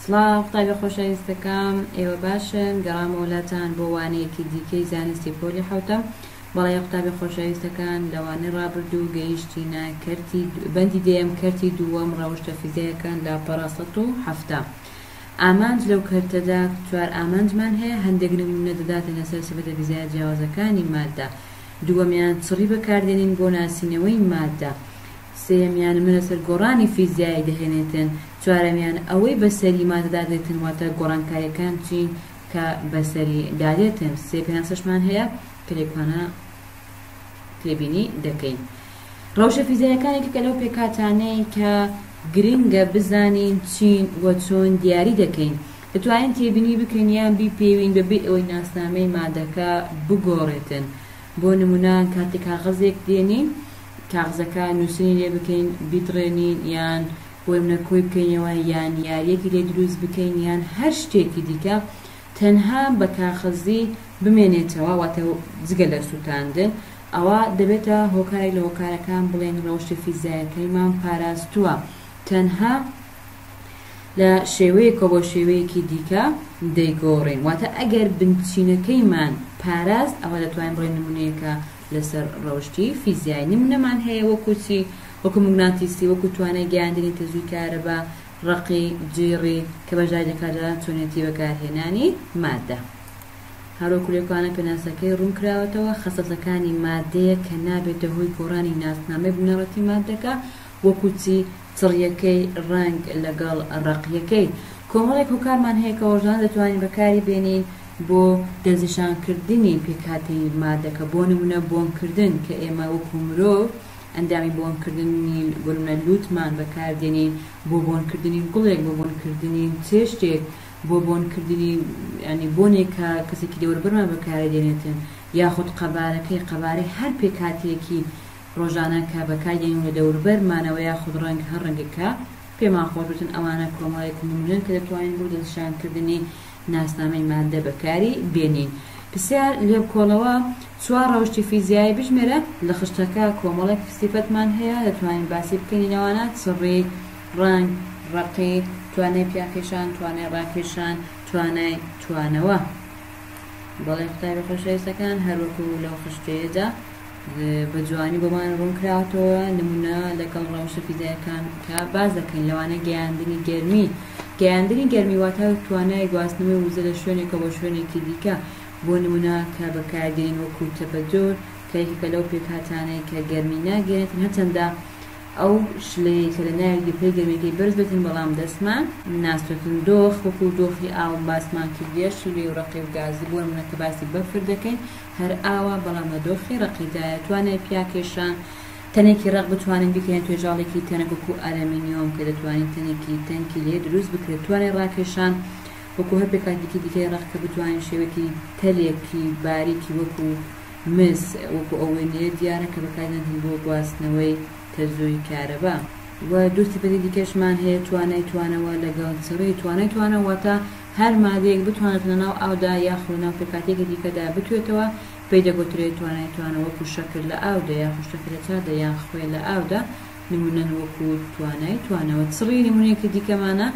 سڵاو قوتابیە خۆشەویستەکەم ئێوە باشن گەڕامەوە لاتان بۆ وانەیەکی دیکەی زانستی پۆلی حەوتەم بەڵێ قوتابیە خۆشەویستەکان لە وانەی ڕابردوو گەیشتینە کەرتی بەندی دەیەم کەرتی دووەم ڕەوشتە فیزیایەکان لاپەڕە 170 ئامانج لەو کەرتەدا چوار ئامانجمان هەیە هەندێک نمونە دەداتە لەسەر سیفەتە فیزیایە جیاوازەکانی مادە دووەمیان چڕی بەکاردێنین بۆ ناسینەوەی مادە سێیەمیان نمونە لەسەر گۆڕانی فیزیایی دەهێنێتن، چوارەمیان ئەوەی بەسەری مادەدا دێتن واتە گۆڕانکاریەکان چین کە بەسەری دادێتن، سێ پێناسەشمان هەیە کە لێکوانە تێبینی دەکەین. ڕەوشە فیزیایەکان یەکێکە لەو پێکهاتانەی کە گرنگە بزانین چین و چۆن دیاری دەکەین. دەتوانین تێبینی بکەین یان بیپێوین بەبێ ئەوەی ناسنامەی مادەکە بگۆڕێتن. بۆ نمونە کاتێک کاغەزێک دێنین کاغزەکە نووسینی لێ بکەین بیدڕێنین یان بۆ نمونە کۆی بکەینەوە یان یاریەکی لێ دروست بکەین یان هەر شتێکی دیکە تەنها بە کاخەزی بمێنێتەوە واتە جگە لە سووتاندن ئەوە دەبێتە هۆکارێک لە هۆکارەکان بڵێن ڕەوشی فیزیایەکەیمان پاراستووە تەنها لە شێوەیەکەوە بۆ شێوەیەکی دیکە دەیگۆڕین واتە ئەگەر بنچینەکەیمان پاراست ئەوە دەتوانین بڵێین نمونەیەکە لەسەر ڕەوشتی فیزیایی نمونەمان هەیە وەکو چی وەکو موگناتیسی وەکو توانای گەیاندنی تەزووی کارەبا ڕەقی جیڕی کە بەشداری دەکات لە چۆنیەتی بەکارهێنانی مادە هەروەکو لێکوانە پێناسەکەی ڕوون کراوەتەوە خەسڵەتەکانی مادەیە کە نابێتە هۆی گۆڕانی ناسنامەی بنەڕەتی مادەکە وەکو چی چڕیەکەی ڕەنگ لەگەڵ ڕەقیەکەی. کۆمەڵێک هۆکارمان هەیە کە ڕۆژانە دەتوانین بەکاری بێنین بۆ دەستنیشانکردنی پێکهاتەی مادەکە بۆ نمونە بۆنکردن کە ئێمە وەکو مرۆڤ ئەندامی بۆنکردنی بۆ نمونە لوتمان بەکاردێنین بۆ بۆنکردنی گوڵێک بۆ بۆنکردنی چێشتێک بۆ بۆنکردنی یانی بۆنێک کە کەسێکی دەوروبەرمان بەکاری دێنێتن یاخود قەبارەکەی قەبارەی هەر پێکهاتەیەکی ڕۆژانە کە بەکاردێنین و لە دەوروبەرمانەوە یاخود ڕەنگ هەر ڕەنگێک کە پێمان خۆش بێتن ئەوانە کۆمەڵێک نمونەن کە دەتوانین بۆ دەستنیشانکردنی ناسنامەی ماددە بەکاری بێنین. پرسیار، لێبکۆڵەوە، چوار ڕەوشتی فیزیایی بژمێرە، لە خشتەکە کۆمەڵێک سیفەتمان هەیە دەتوانین باسی بکەین لەوانە، چڕی، ڕەنگ، ڕەقی، توانای پیاکێشان، توانای ڕاکێشان، توانای توانەوە. بەڵێ قوتابی خۆشەویستەکان هەروەکو لەو خشتەیەدا بە جوانی بۆمان ڕوون کراوەتەوە نمونە لەگەڵ ڕەوشە فیزیایەکان کە باس دەکەین لەوانە گەیاندنی گەرمی گەیاندنی گەرمی واتە توانای گواستنەوەی وزە لە شوێنێکەوە بۆ شوێنێکی دیکە بۆ نمونە کە بەکاردێنین وەکو تەپەجۆر کە یەکێکە لەو پێکهاتانەی کە گەرمی ناگەیەنێتن هەرچەندە ئەو شلەیەی کە لە ناوی پلەی گەرمیەکەی بەرز بێتن بەڵام دەستمان ناسوێتن دۆخ وەکو دۆخی ئاو باسمان کردیە شلی و ڕەقی و گازی بۆ نمونە کە باسی بەفر دەکەین هەر ئاوە بەڵام لە دۆخی ڕەقیدایە توانای پیاکێشان تەنێکی ڕەق بتوانین بیکەینە توێژاڵێکی تەنک وەکو ئەلەمینیۆم کە دەتوانین تەنێکی تەنکی لێ دروست بکرێت توانای ڕاکێشان وەکو هەر پێکهاتێکی دیکەی ڕەق کە بتوانین شێوەیەکی تەلێکی باریکی وەکو مس وەکو ئەو وێنەیە دیارە کە بەکاردێنن بۆ گواستنەوەی تەزووی کارەبا. وە دوو سیفەتی دیکەشمان هەیە توانای توانەوە لەگەڵ چڕی توانای توانەوە واتە هەر مادەیەک بتوانێت لەناو ئاودا یاخود لەناو پێکهاتەیەکی دیکەدا بتوێتەوە پێی دەگوترێت توانای توانەوە وەکو شەکر لە ئاودا یاخود شەکر لە چادا یان خوێ لە ئاودا نمونەن وەکو توانای توانەوە چڕی نمونەیەکی دیکەمانە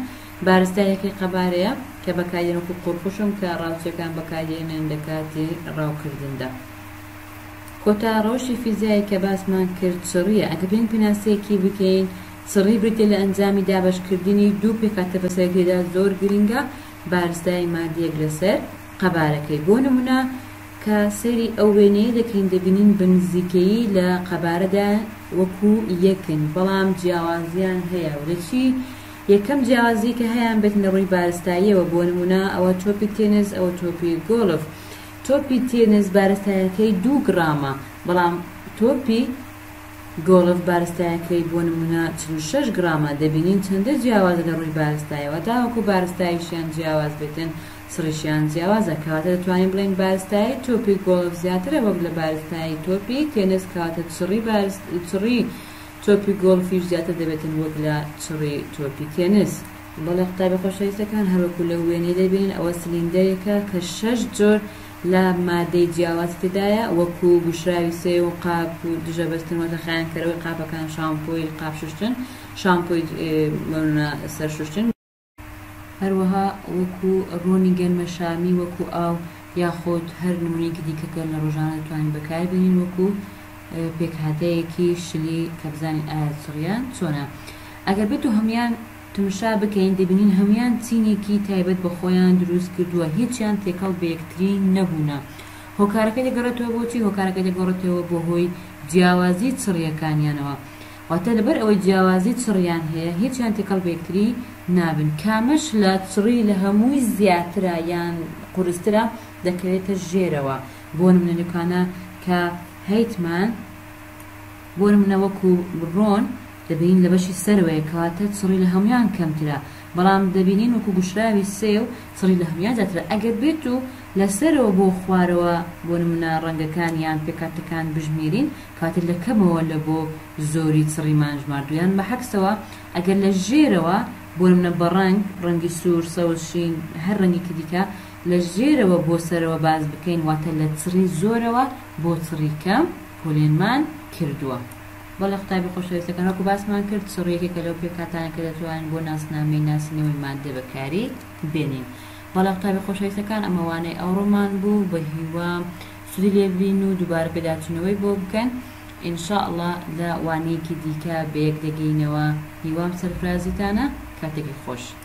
بارستایەکی قەبارەیە کە بەکاردێن وەکو قوڕقوشم کە ڕاوچیەکان بەکاردێنن لە کاتی ڕاوکردندا. کۆتا ڕەوشی فیزیایی کە باسمان کرد چڕییە، ئەگەر بێین پێناسەیەکی بکەین چڕی بریتیە لە ئەنجامی دابەشکردنی دوو پێکهاتە بەسەر یەکتریدا زۆر گرنگە بارستایی ماددەیەک لەسەر قەبارەکەی بۆ نمونە کە سەیری ئەو وێنەیە دەکەین دەبینین بە نزیکەیی لە قەبارەدا وەکو یەکن بەڵام جیاوازیان هەیە و لە چی یەکەم جیاوازی کە هەیان بێت لە ڕووی بارستاییەوە بۆ نمونە ئەوە تۆپی تێنس ئەوە تۆپی گۆڵف تۆپی تێنس بارستایەکەی دوو گڕامە بەڵام تۆپی گۆڵف بارستایەکەی بۆ نمونە 46 گڕامە دەبینین چەندە جیاوازە لە ڕووی بارستایەوە تاوەکو بارستاییشیان جیاواز بێتن چڕیشیان جیاوازە کەواتە دەتوانین بڵێین بارستایی تۆپی گۆڵف زیاترە وەک لە بارستایی تۆپی تێنس کەواتە چڕی چڕی تۆپی گۆڵفیش زیاتر دەبێتن وەک لە چڕی تۆپی تێنس. بەڵێ قوتابی خۆشەویستەکان هەروەکو لەو وێنەی دەبینن ئەوە سلیندەرێکە کە شەش جۆر لە مادەی جیاوازی تێدایە وەکو گوشراوی سێو و قاپ و دژە بەستن واتە خایەنکەرەوەی قاپەکان شامپۆی قاپ شوشتن شامپۆی سەر شوشتن. هەروەها وەکو ڕۆنی گەنمەشامی وەکو ئاو یاخود هەر نمونەیەکی دیکە کە لە ڕۆژانە دەتوانین بەکاری بێنین وەکو پێکهاتەیەکی شلی کە بزانین ئایا چڕیان چۆنە. ئەگەر بێتو هەموان تمشا بکەین دەبینین هەموان چینێکی تایبەت بە خۆیان دروست کردووە هیچیان تێکەڵ بە یەکتری نەبوونە. هۆکارەکەی دەگەڕێتەوە بۆ چی؟ هۆکارەکەی دەگەڕێتەوە بۆ هۆی جیاوازی چڕیەکانیانەوە. واتە لەبەر ئەوەی جیاوازی چڕیان هەیە هیچیان تێکەڵ بە یەکتری نابن. کامەش لە چڕی لە هەمووی زیاترە یان قورسترە دەکەوێتە ژێرەوە. بۆ نمونە لەکانە کە هەیتمان بۆ نمونە وەکو ڕۆن دەبینین لە بەشی سەرەوەیە کەواتە چڕی لە هەموویان کەمترە بەڵام دەبینین وەکو گوشراوی سێو چڕی لە هەموویان زیاترە ئەگەر بێت و لە سەرەوە بۆ خوارەوە بۆ نمونە ڕەنگەکان یان پێکهاتەکان بژمێرین کەواتە لە کەمەوە لە بۆ زۆری چڕیمان ژماردوو یان بە عەکسەوە ئەگەر لە ژێرەوە بۆ نمونە بە ڕەنگ ڕەنگی سوور سەوز شین هەر ڕەنگێکی دیکە لە ژێرەوە بۆ سەرەوە باس بکەین واتە لە چڕی زۆرەوە بۆ چڕی کەم پۆلێنمان کردووە. بەڵێ قوتابی خۆشەویستەکان وەکو باسمان کرد چڕی یەکێکە لەو پێکهاتانە کە دەتوانین بۆ ناسنامەی ناسینەوەی ماددە بەکاری بێنین. بەڵێ قوتابی خۆشەویستەکان ئەمە وانەی ئەوڕۆمان بوو بە هیوام سوودی لێ ببین و دووبارە پێداچوونەوەی بۆ بکەن ان شاء اللە لە وانەیەکی دیکە بەیەک دەگەینەوە هیوام سەرفرازیتانە کاتێکی خۆش.